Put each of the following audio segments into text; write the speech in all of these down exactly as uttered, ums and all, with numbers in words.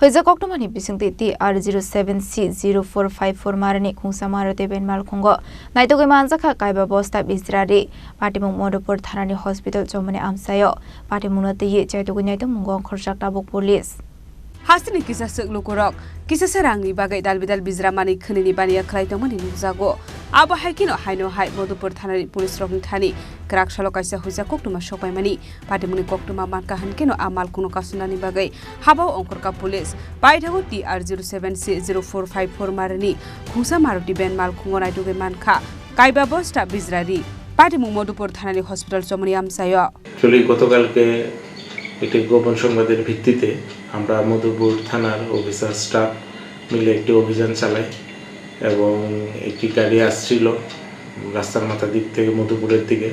Kaisa koktwmani bisingtwi T R zero seven C zero four five four marani khungsa Maruti van malkhungo naitugwi manjakha kaiba bosta bijra ri. Patimung Madhupur thanani hospital chomani amchaio patimungno twiwi chaitugwi naitokmungo ongkhorjak tabuk police. Hasteni kisa swk lukurok kisasa rangni bagwi dalbidal bijra manwi khwnini baniya khlai tongmani nukjago. Abo hai kheno haino hai Madhupur thanani police rokni thani kwrak salo kaisa huijak koktwma sokpaimani. Patimungni koktwma mankha hwnkhe no a malkhungno kasumnani bagwi habao ongkhorkha police. Paithago T R zero seven C zero four five four marani khungsa Maruti van malkhungo naitugwi mankha kaiba bosta bijra ri. Patimung Madhupur thanani hospital chomani amchaio. Actually, গতকালকে একটি গোপন সংবাদের ভিত্তিতে আমরা মধুপুর থানার officer staff মিলে একটি অভিযান চালাই এবং একটি গাড়ি আসছিল রাস্তার মাথা দিক থেকে মধুপুরের দিকে।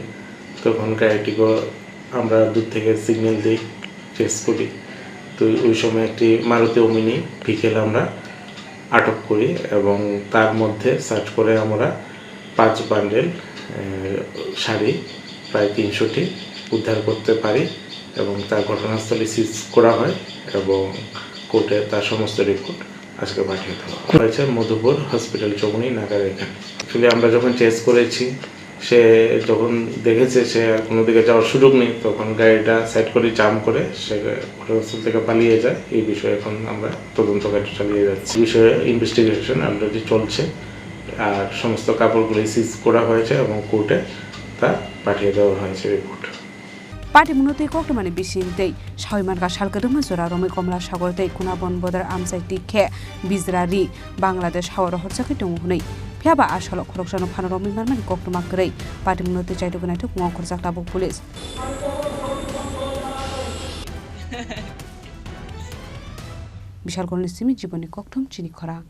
তখন গাড়িটিকে আমরা দূর থেকে সিগন্যাল দিই, চেস করি। তো ওই সময় একটি মারুতি ওমিনি ভেহিকেল আমরা আটক করি এবং তার মধ্যে সার্চ করে আমরা পাঁচ বান্ডেল, এ, শাড়ি প্রায় তিনশোটি উদ্ধার করতে পারি এবং তা ঘটনাস্থলে সিজ করা হয় এবং কোর্টে তার সমস্ত রিপোর্ট আজকে পাঠিয়ে দেওয়া হয়েছে মধুপুর হসপিটাল চৌমুহনী নাকার এখানে। অ্যাকচুয়ালি আমরা যখন চেস করেছি, সে যখন দেখেছে সে আর কোনো দিকে যাওয়ার সুযোগ নেই, তখন গাড়িটা সাইড করে জাম করে সে ঘটনাস্থল থেকে পালিয়ে যায়। এই বিষয়ে এখন আমরা তদন্ত কার্য চালিয়ে যাচ্ছি। এই বিষয়ে ইনভেস্টিগেশন অলরেডি চলছে, আর সমস্ত কাপড়গুলি সিজ করা হয়েছে এবং কোর্টে তা পাঠিয়ে দেওয়া হয়েছে report. Patimungno twi koktwmani bising tei sawi mankha sal kwdwkma jora romwi Komla Sagor tei Kuna Bon Bodar amchai twi khe bijra ri Bangladesh hao rohorjagwi tongo hwnwi. Phiyaba a salo khoroksano phano romwi manmani koktwma kwrwi patimungno twi chaitugwi naitugwi ongkhorjak tabuk police. Bishalkolni simi Jibonni Kokthum chini khorang.